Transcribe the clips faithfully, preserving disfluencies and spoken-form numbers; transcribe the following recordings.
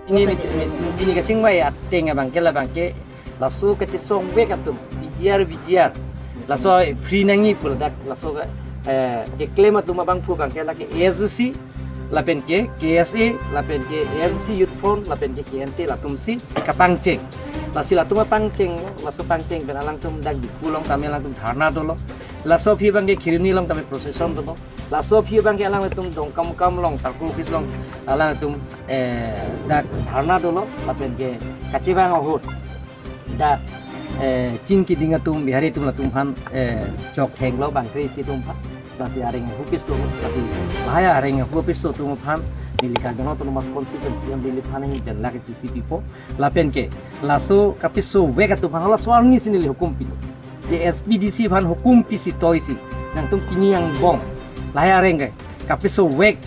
Pini, pini, pini kachingvai ateng abangke labangke laso kachesongvek atum, P G R, V G R. Laso free nangji pu ladak, laso ke, eh, keklem atum abangphu abangke lake A S D C, lapen ke K S A, lapen ke A S D C Youth Front, lapen ke K N C, latum si kapangcheng. Lasi latum apangcheng, laso pangcheng pen alangtum dak Diphu along tame alangtum dharna dolo. Laso aphi abangke Kheroni along tame procession dolo. Laso aphi abangke alangtum Dongkamukam along, circle office along, alangtum, eh, dak dharna dolo, lapen ke kachevang ahut dak, eh, chingki ding atum, Bihari atum latum aphan, eh, chok thenglo bangkre isi atum aphan. Lasi areng ahu piso, lasi lahai areng ahu piso atum aphan, neli Karbi Anglong Autonomous Constituency M D L A aphan neli pen lake C C pipo. Lapen ke laso kapesovek atum aphan laso arni si neli hukum pilo. Ke S P D C aphan hukum pisi toisi, nangtum kini angbong lahai areng ke kapesovek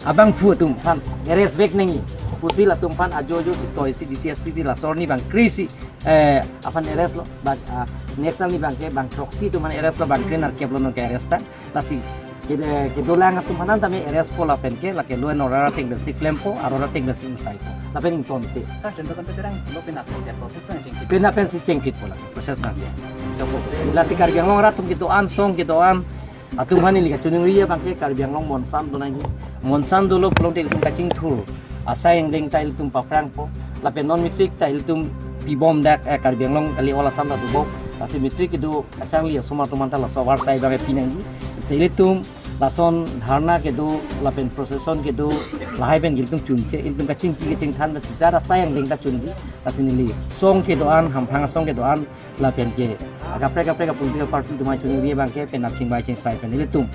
abangphu atum aphan arrest vek nangji pusi latum aphan ajo ajo si toisi D C S P pi laso arni bangkre isi, eh, aphan arrest lo, bang, ah, next arni abangke bang throksi atum aphan arrest lo, bangkre nerkep lo nonke arrest ta. Lasi ke, kedolang atum aphan tame arrest po lapen ke lake law and order ateng pensi klempo, aro ateng pensi insaipo. Lapen ingtonte. Sir, jento kan peterang lo pena pensi process kan chengkit. Pena pensi chengkitpo lake process abangke. Joko. Lasi Karbi Anglong arat atum kedo-an, song kedo-an atum aphan neli kachiningri abangke Karbi Anglong monsan do nangji. Monsan dolo pulote ilitum kachingthur asai angdeng ta ilitum paphrangpo. Lapen non matric ta ilitum pibom dak, eh, Karbi Anglong kali, all Assam ta dobom. Lasi matric kedo kacharli asomar atum aphan ta laso avarsai abangke pinangji. Si ilitum lason dharna kedo lapen procession kedo lahai pen ilitum chunche, ilitum kachingki kachingthan pen si jat asai angdeng ta chunji. Lasi neli song kedo-an, hamphang asong kedo-an, lapen ke kaprek kaprek a-political party atum aphan chuningri abangke penap chingvai chingsai pen ilitum,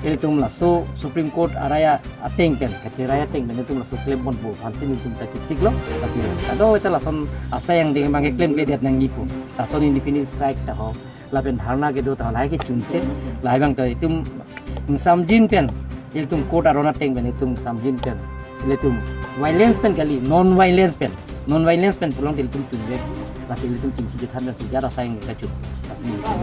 ilitum laso Supreme Court arai ateng pen, kacherai ateng pen ilitum laso klemponpo aphansi nelitum ta kichiklo. Lasi kadokave ta lason asai angdeng abangke klemkledet nangjipo. Lason indefinite strike ta ho, lapen dharna kedo ta ho, lahai ke chunche, lahai abang ta itum ingsamjin pen, ilitum court aron ateng pen itum ingsamjin pen, ilitum violence pen kali, non violence pen, non violence pen pulote ilitum chunvek, lasi ilitum chingki chethan, lasi jat asai angdeng ta chun, lasi ilitum.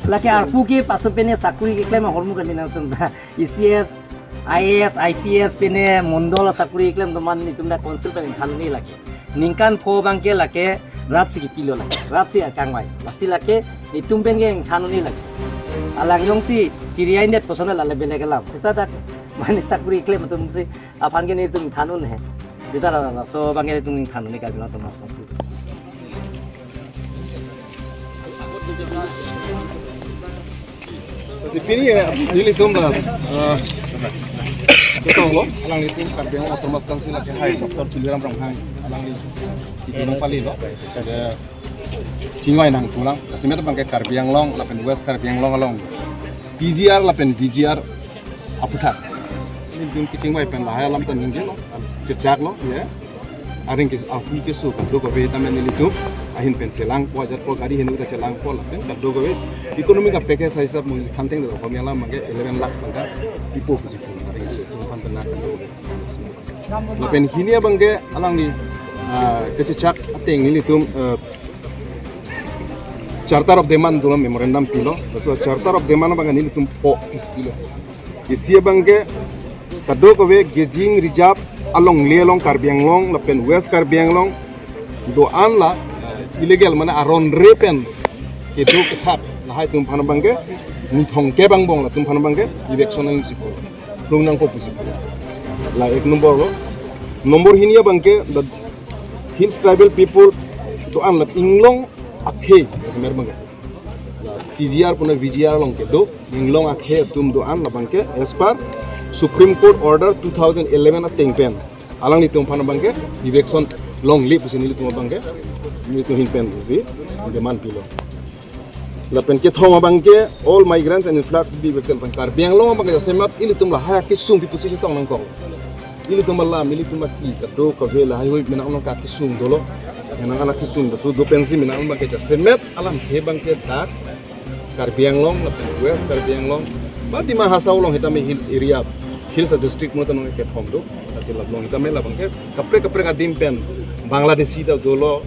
Lake arpu ke paso pene sakuri keklem ahormu kali nangtum ta, E C S, I A S, I P S pene mondol sakuri keklem atum aphan itum ta council pen ingthan un-e lake. Ningkan pho abangke lake rat si kipilo lake. Rat si akangvai. Lasi lake itum pen ke ingthan un-e lake. Alang jongsi chiri aindet personal ale belek alam. Seta dak mane sakuri keklem atum si aphan ke nelitum ingthan un-e. Seta la, laso abangke nelitum ingthan un-e Karbi Anglong Autonomous Council. Lasi pini, eh, nelitum la, eh, ketong lo, alanglitum Karbi Anglong Autonomous Council akehai Doctor Tuliram Ronghang, alangli itum palilo, eh, chingvai nangpulang, jasemet abangke Karbi Anglong, lapen West Karbi Anglong along, P G R lapen V G R aphuthak. Nelitum kachingvai pen lahai alam ta ningjelo, chechaklo, ye. Areng ke ahui keso kadokave tame nelitum ahin pen chelangpo, ajat po gari henu ta chelangpo lapen kadokave economic a-package hisab mo thanteng do kami alam abangke eleven lakhs tangka pipo pusi pu areng keso atum aphan tena kadokave. Lapen hini abangke alangli, ah, kachechak ateng nelitum, ah, Charter of Demand dolo, memorandum pilo. So Charter of Demand abangke nelitum pho pis pilo. Isi abangke kadokave grazing reserve alongle along Karbi Anglong lapen West Karbi Anglong do-an la, eh, illegal mane aron re pen kedo kethak lahai atum aphan abangke nithong kep angbong latum aphan abangke eviction nangji pu, plung nangpo pusi pu. La ek nombor lo. Nombor hini abangke the Hills Tribal People do-an la inglong akhei, jasemet abangke P G R puna V G R along kedo inglong akhei atum do-an labangke as per Supreme Court Order two thousand eleven ateng pen alanglitum aphan abangke eviction longle pusi nelitum abangke nelitum ahin pensi demand pilo. Lapen kethom abangke all migrants and influx be evicted abang Karbi Anglong abangke jasemet ilitum lahai akesung pi pusi chetong nangkok. Ilitum alam, ilitum aki, kadokave lahai hui mena unang ka kesung dolo. Mena anak kesung, basu do pensi mena unang abangke jasemet alamthe abangke dak Karbi Anglong, lapen West Karbi Anglong, ba Dima Hasao along hitame hills area, hills district mo tanong kethom do, lasi laklong hitame labangke kaprek kaprek adim pen Bangladeshi ta dolo,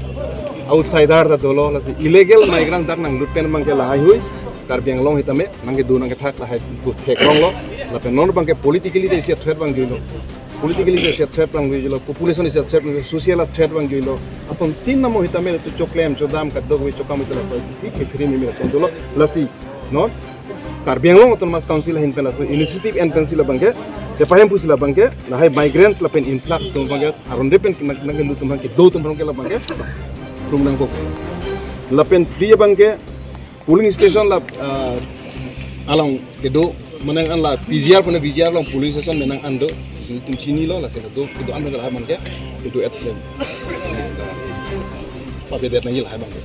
outsider ta dolo, lasi illegal migrant dak nanglut pen abangke lahai hui Karbi Anglong hitame nangkedo nangkethak lahai do theklonglo. Lapen non abangke politically ta isi a-threat vangjuilo. Politically ta isi a-threat vangjuilo. Population isi a-threat vangjuilo. Social a-threat vangjuilo. Asontin namo sitame tu choklem chodam kadokave chokam itela so isi kephere meme ason dolo. Lasi non Karbi Anglong Autonomous Council ahin pen laso initiative en pensi labangke, kepahem pusi labangke, lahai migrants lapen influx atum abangke, aron re pen kinak nak lu atum abangke, do atum abangke labangke, rum nang box. Lapen free abangke, polling station la, ah, along kedo, manang an la P G R puna V G R along polling station menang an do, sini atum chinilo, lasi kedo, kedo an do lahai abangke, kedo at them. Pavedet nangji lahai abangke.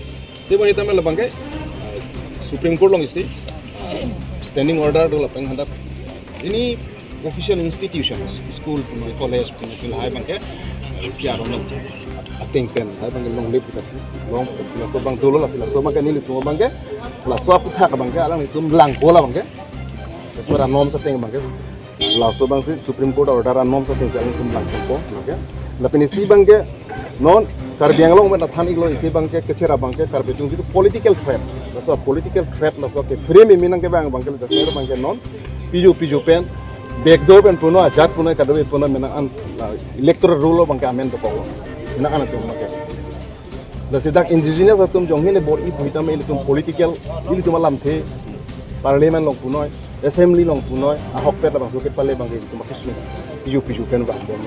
Te bang ita mela abangke, uh, Supreme Court along isi, uh, standing order do lapen handap. Ini official institutions, school punoi, college punoi, pen lahai abangke, uh, isi aron ateng pen, lahai abangke longle puta, long puta, laso abang dolo lasi, laso abangke nelitum abangke, laso aputhak abangke, alanglitum langpo la abangke. Laso ra norms ateng abangke. Laso abangsi Supreme Court order a-norms ateng si alanglitum langchengpo, okay? Lapen isi abangke non Karbi Anglong pen athan iklo isi abangke keche ra abangke Karbi atum itu political threat. Laso political threat laso kephere meme nangkevang abangke laso abangke non piju piju pen backdoor pen punoi ajat punoi kadokave punoi menang an la electoral roll abangke amen dokok lo. Menang an atum abangke. Lasi dak indigenous atum jongsi ne bor-i pu sitame ilitum political, ilitum alamthe, parliament along punoi, assembly along punoi, ahokpet labangso kepale abangke ilitum akesung, piju piju pen vangbom.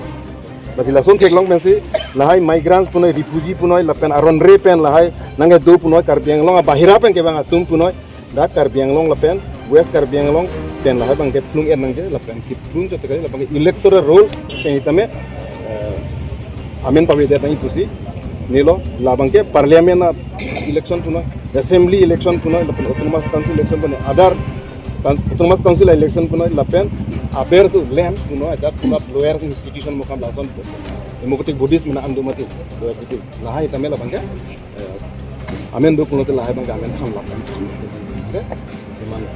Lasi lason theklong pensi, lahai migrants punoi, refugee punoi, lapen aron re pen lahai nangkedo punoi, Karbi Anglong abahira pen kevang atum punoi, dak Karbi Anglong lapen West Karbi Anglong pen lahai abangke plung en nangji lapen kiplung chot kali labangke electoral rolls pen sitame, eh, amen pavedet nangji pusi nelo, labangke parliament a-election punoi, assembly election punoi, lapen autonomous council election punoi, other kan-, autonomous council election punoi, lapen aber tu land punoi, ajat punoi, lower institution mokam lason democratic bodies menang an do mati, lower body. Lahai sitame labangke eh, amen do pulote lahai abangke amen thanlap. Okay? Iman.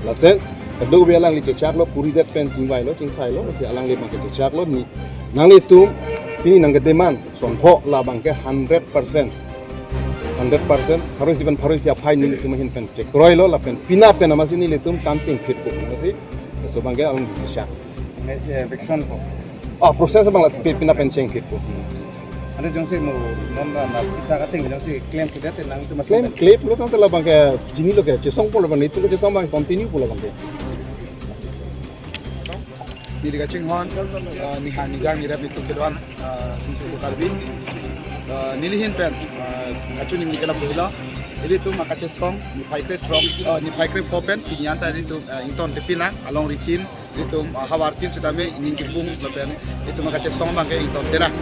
Lasen, kadokave alangli chechaklo, puridet pen chingvailo, chingsailo, lasi alangli abangke chechaklo, ni, nanglitum, pini nangke demand, sonpho la abangke hundred percent. Hundred percent, pharo isi pen pharo isi aphai nelitum ahin pen chekroilo, lapen pina pen amatsi nelitum kam chingphit po, amatsi, laso abangke alangli chechak. Nge, eh, eviction po. Oh, process abang la pi-, pina pen chingphit po. Ante jongsi mo non na, na pizza ka ting jongsi claim to that nangtum mas claim, claim lo tangte labangke chinilo ke, chesongpo labang, nelitum chesong abang continue po labangke. Neli kachinghon, ah, niha nigang nirap nelitum kedo-an, ah, sungsu Karbi. Ah, neli ahin pen, ah, kachiningri ke lapu helo. Ilitum akachesong, niphai krepho, ah, niphai krepho pen, pini anta ilitum, ah, ingtontepin nang, alongri tin, ilitum, ah, havar tin sitame ining kipung lapen ilitum akachesong abangke ingtonte nang.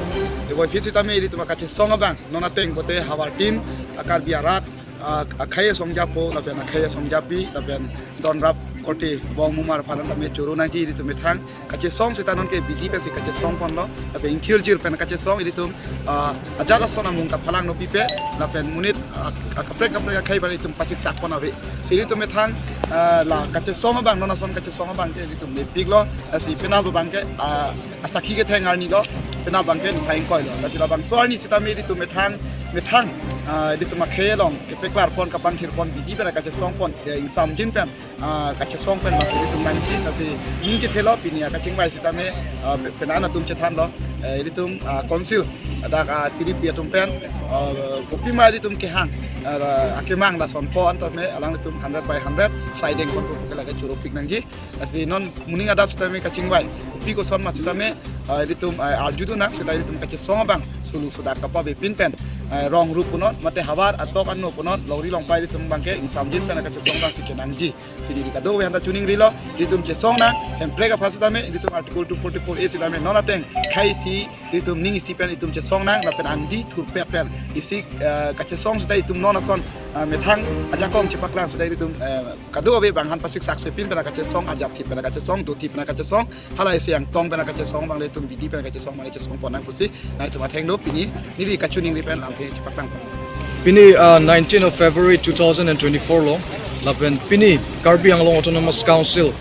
Ivoiphit sitame ilitum akachesong abang non ateng pote havar tin, a-Karbi arat, ah, akhei asong japo lapen akhei asong japi lapen donrap korte bong mumar aphan tame choro nangji ilitum methang kachesong seta nonke bidi pensi kachesong ponlo lapen ingkir jir pen kachesong ilitum, ah, ajat ason amung ta phalang nopipe lapen monit, ah, ah, kaprek kaprek akhei abang ilitum pasiksak pon ave. Si ilitum methang, ah, la kachesong abang non ason kachesong abangke ilitum nepiklo, lasi penap abangke, ah, asakhi ketheng arnilo, penap abangke niphai ingkoilo. Lasi labangso arni sitame ilitum methang, methang, ah, ilitum akhei along kepeklar pon kapangthir pon bidi pen kachesong pon, eh, ingsamjin pen, ah, kachesong pen bang ilitum nangji, lasi ning chethelo pini akachingvai sitame, ah, pe-, penan atum chethanlo, eh, ilitum, ah, council, dak, ah, tiripi atum pen, ah, kopima ilitum kehang, ah, akemang lason pon tame alanglitum hundred by hundred siding pon pu ke lake choropik nangji. Lasi non moning adap sitame kachingvai, kopi koson ma sitame, ah, ilitum, ah, arjudun nang seta ilitum kachesong abang sulu sudak kapavepin pen, ah, rong rup punon, mate havar atok ano punon, longri longpai ilitum abangke ingsamjin pen kachesong abangsi kenangji. Si neli kadokave anta chiningrilo, ilitum chesong nang, Hemprek aphan sitame, ilitum Article two forty-four A sitame non ateng khei isi, ilitum ning isi pen ilitum chesong nang, lapen angdi thurpet pen isi, eh, kachesong seta ilitum non ason, eh, methang ajakong chepaklang seta ilitum, eh, kadokave bang han pasik saksepin pen kachesong, ajapthip pen kachesong, dothip pen kachesong, hala isi angtong pen kachesong, abang ilitum bidi pen kachesong, abang chesong pon nang pusi, nangtum athengno pini neli kachiningri pen lamthe chepaklang pon. Pini, uh, nineteen of February two thousand and twenty-four lo, lapen pini Karbi Anglong Autonomous Council,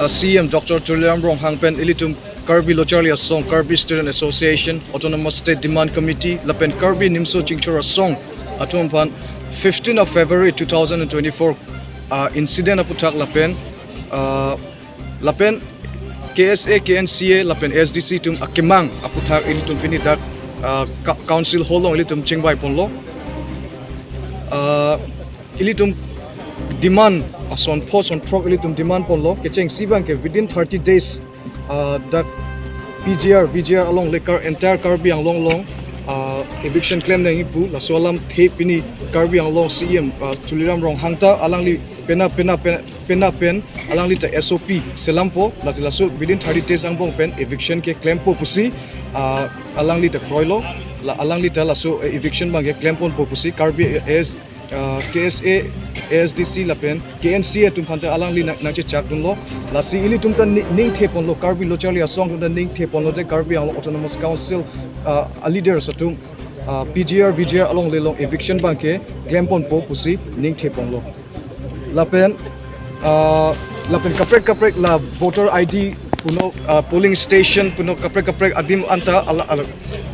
uh, C E M Doctor Tuliram Ronghang pen ilitum Karbi Lo Charli Asong, Karbi Student Association, Autonomous State Demand Committee, lapen Karbi Nimso Chingchor Asong atum aphan fifteen of February two thousand and twenty-four, uh, incident aputhak lapen, uh, Lapen K S A, K N C A, lapen A S D C atum akemang aputhak ilitum pini dak, ah, ka-, council hall along ilitum chingvai ponlo. Ah, ilitum demand, ah, son pho son throk ilitum demand ponlo, kechengsi abangke within thirty days, ah, dak P G R, V G R along le Kar-, entire Karbi Anglong along, ah, eviction klem nangji pu, laso alamthe pini Karbi Anglong C E M, ah, Tuliram Ronghang ta alangli penap, penap, penap, penap pen alangli ta S O P selampo, lasi laso within thirty days angbong pen eviction ke klempo pusi, ah, alangli ta kroilo, la alangli ta laso, eh, eviction abangke klem ponpo pusi Karbi, eh, S, ah, K S A, A S D C lapen K N C A atum aphan ta alangli nang, nangchechak dunlo. Lasi ilitum ta ni-, ningthe ponlo, Karbi Lo Charli Asong atum ta ningthe ponlo, te Karbi Anglong Autonomous Council, ah, a leaders atum, ah, P G R, V G R along le along eviction abangke klem ponpo pusi ningthe ponlo. Lapen, ah, lapen kaprek kaprek la voter I D puno, ah, polling station puno kaprek kaprek adim anta ala, ala,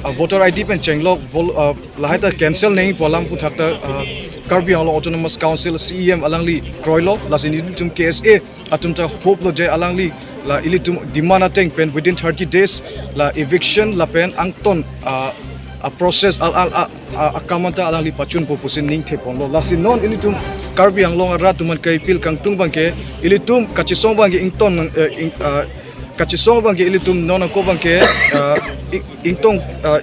ah, voter I D pen chenglok vol-, ah, lahai ta cancel nangji pu alam aputhak ta, ah, Karbi Anglong Autonomous Council C E M alangli kroilo, lasi nelitum K S A atum ta hope lo je alangli la ilitum demand ateng pen within thirty days la eviction lapen angton, ah, a process al, al, a, a, akam anta alangli pachunpo pusi ningthe ponlo. Lasi non ilitum Karbi Anglong arat atum aphan kaipil kangtung abangke ilitum kachesong abangke ington nang, eh, ing, ah, kachesong abangke ilitum non ako abangke, ah, ing, ington, ah,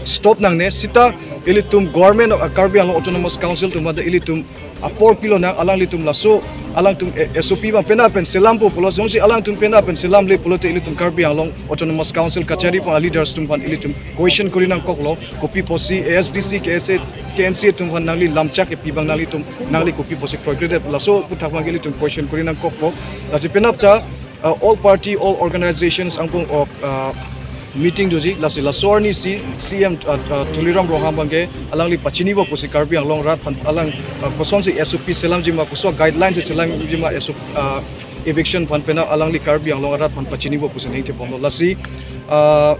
stop nangne seta ilitum government of, ah, Karbi Anglong Autonomous Council atum aphan ta ilitum apor pilo nang, alanglitum laso alangtum, eh, S O P abang penap pen selampo pulo, jongsi alangtum penap pen selamle pulote ilitum Karbi Anglong Autonomous Council kachari pu a leaders atum aphan ilitum question kori nangkoklo, kopi pusi A S D C, K S A, K N C A atum aphan nangli lamchak kepi abang nanglitum, nangli kopi pusi kroikre det, laso aputhak abang ilitum question kori nangkokpo. Lasi penap ta, uh, all party, all organizations angbong, uh, uh, meeting doji, lasi laso arni si C E M, uh, uh, Tuliram Ronghang abangke alangli pachinipo pusi Karbi Anglong arat aphan alang, uh, kosonsi S O P selamjima, koson guidelines selamjima S O P, uh, eviction aphan penap alangli Karbi Anglong arat aphan pachinipo pusi ningthe ponlo. Lasi, uh,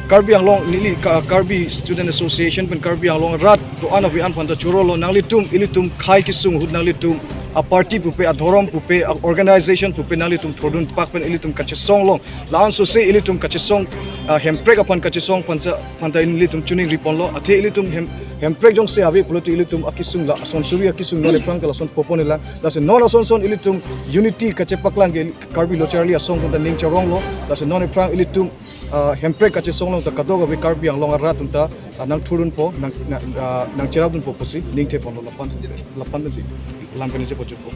Karbi Anglong neli Ka-, Karbi Student Association pen Karbi Anglong arat do-an ave-an aphan ta chorolo, nanglitum ilitum khei kesung ahut nanglitum a party pupe, a dhorom pupe, a organization pupe nanglitum thurdun pak pen ilitum kachesong along. La-an sose ilitum kachesong, ah, Hemprek aphan kachesong aphan sa, aphan ta ilitum choningri ponlo. Athe ilitum hem, Hemprek jongsi ave pulote ilitum akesung la, ason suri akesung non aphrang ke lason popo nela. Lasi non ason son ilitum unity kachepaklang ke Karbi Lo Charli Asong atum ta ning charonglo. Lasi non aphrang ilitum, ah, Hemprek kachesong along ta kadokave Karbi Anglong arat atum ta, ah, nangthurdunpo, nang, nang, ah, nangcherapdunpo pusi ningthe ponlo lapu-an, lapu-an si, lam pen je pochotpo.